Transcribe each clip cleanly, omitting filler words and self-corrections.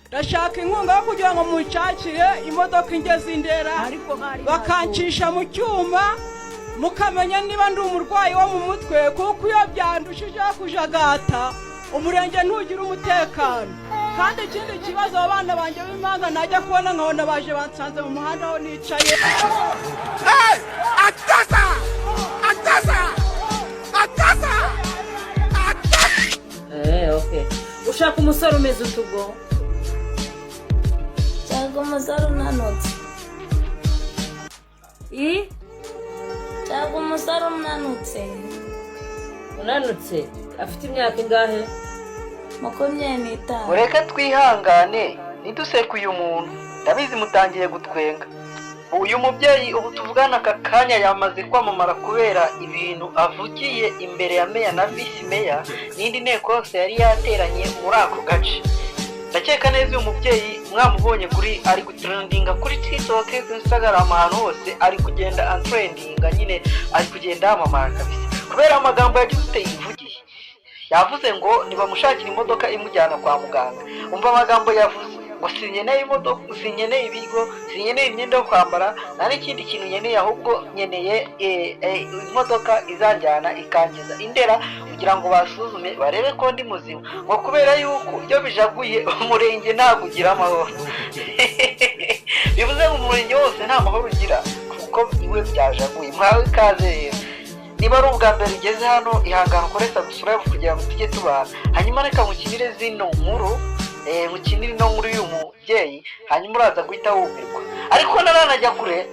Ndashaka inkunga yo kugira ngo munshakire imodoka ingeze Indera, bakancisha mu cyuma, mukamenya niba ndi umurwayi wo mu mutwe, kuko iyo byandushijeho kujagata umurenge ntugira umutekano. Kandi ikindi kibazo, abana banjye b'impanga najya kubona nkabona baje bansanze mu muhanda aho nicaye. Atasa! Atasa! Atasa! Okay, ushaka umusore umeze utugo? Nshaka umusore unanutse. I? Nshaka umusore unanutse. Unanutse afite imyaka ingahe? 25. Mureke twihangane, ntiduseke uyu muntu. Ndabizi mutangiye gutwenga. Uyu mubyeyi ubu tuvugana aka kanya yamaze kwamamara kubera ibintu avugiye imbere ya meya na visi meya n'indi nteko yose yari yateranye muri ako gace. Ndakeka neza uyu mubyeyi mwamubonye kuri ari gutrendinga kuri TikTok, kuri Instagram, ahantu hose ari kugenda antrendinga nyine, ari kugenda yamamara kabisa kubera amagambo yagize ute yivugiye. Yavuze ngo nibamushakira imodoka imujyana kwa muganga. Umva amagambo yavuze ngo: "Sinkeneye imodoka, sinkeneye ibigo, sinkeneye imyenda yo kwambara, nta n'ikindi kintu nkeneye, ahubwo nkeneye imodoka izanjyana ikangeza Indera kugira ngo basuzume barebe ko ndi muzima," ngo kubera yuko iyo bijaguye umurenge ntabwo ugira amahoro. Bivuze ngo umurenge wose nta mahoro ugira kuko iwe byajaguye. Mwawe ikaze rero. Niba ari ubwa mbere ugeze hano, ihangane ukore subscribe kugira ngo tujye tubana. Hanyuma reka mukinire zino nkuru, mukinire ino nkuru y'uyu mubyeyi, hanyuma uraza guhita wumirwa. Ariko naranajya kure,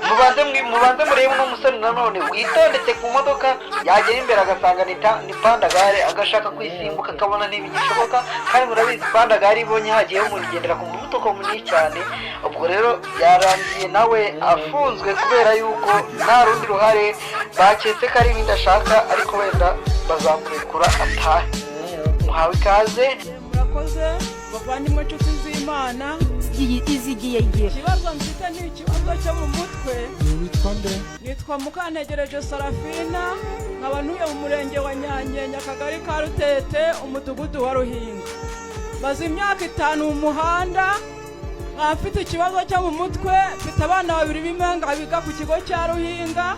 mubanze murebe uno musore nanone witondetse ku modoka, yagera imbere agasanga ni pandagare, agashaka kuyisimbuka akabona ntibigishoboka. Kandi murabizi, pandagare ibonye hagiyeho umuntu igendera ku muvuduko munini cyane. Ubwo rero byarangiye nawe afunzwe kubera yuko nta rundi ruhare, baketse ko ari ibindi ashaka, ariko wenda bazamurekura atahe. Muhawe ikaze. Murakoze bavandimwe, inshuti z'Imana. Izigiye igihe. Ikibazo mfite ni ikibazo cyo mu mutwe. Witwa nde? Nitwa Mukantegereje Sarafina, nkaba ntuye mu murenge wa Nyange, akagari ka Rutete, umudugudu wa Ruhinga. Maze imyaka 5 mu muhanda, nkaba mfite ikibazo cyo mu mutwe. Mfite abana babiri b'impanga biga ku kigo cya Ruhinga.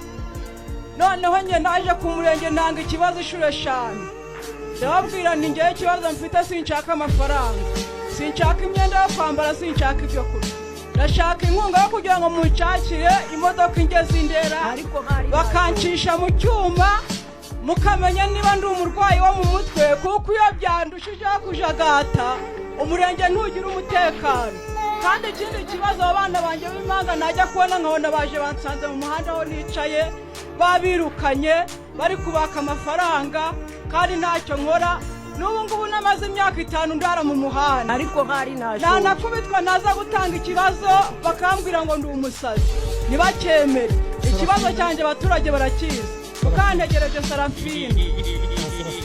Noneho njye naje ku murenge ntanga ikibazo inshuro 5, ndababwira nti: "Ngewe ikibazo mfite, sinshaka amafaranga, sinshaka imyenda yo kwambara, sinshaka ibyo kurya, ndashaka inkunga yo kugira ngo munshakire imodoka ingeze Indera, bakancisha mu cyuma, mukamenya niba ndi umurwayi wo mu mutwe, kuko iyo byandushijeho kujagata umurenge ntugira umutekano." Kandi ikindi kibazo, abana banjye b'impanga najya kubona nkabona baje bansanze mu muhanda aho nicaye, babirukanye, bari kubaka amafaranga, kandi ntacyo nkora. N'ubu ngubu namaze imyaka 5 ndara mu muhanda. Ariko hari Nanakubitwa, naza gutanga ikibazo bakambwira ngo ndi umusazi, ntibakemere ikibazo cyanjye. Abaturage barakizi, Mukantegereje Sarafine,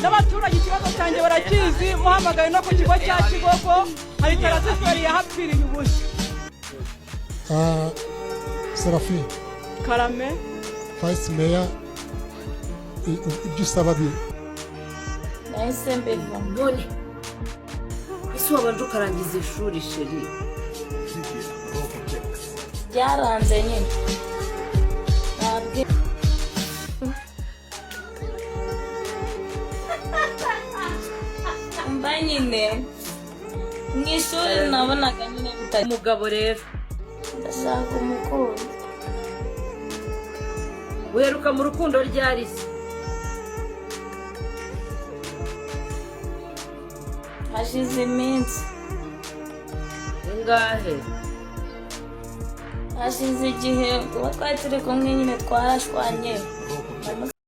n'abaturage ikibazo cyanjye barakizi. Muhamagaye no ku kigo cya Kigogo hari transfert yahapfiriye ubusa. Serafine. Karame. Vice meya, ibyo usaba bi Nahise mbivamo. None ese wabanje ukarangiza ishuri, chérie? Byaranze nyine, ntabwo mba nyine mu ishuri, nabonaga nyine bitari. Umugabo rero? Ndashaka umukunzi. Uheruka mu rukundo ryari se? Hashize iminsi. Ingahe? Hashize igihe, kuba twari turi kumwe nyine twarashwanye.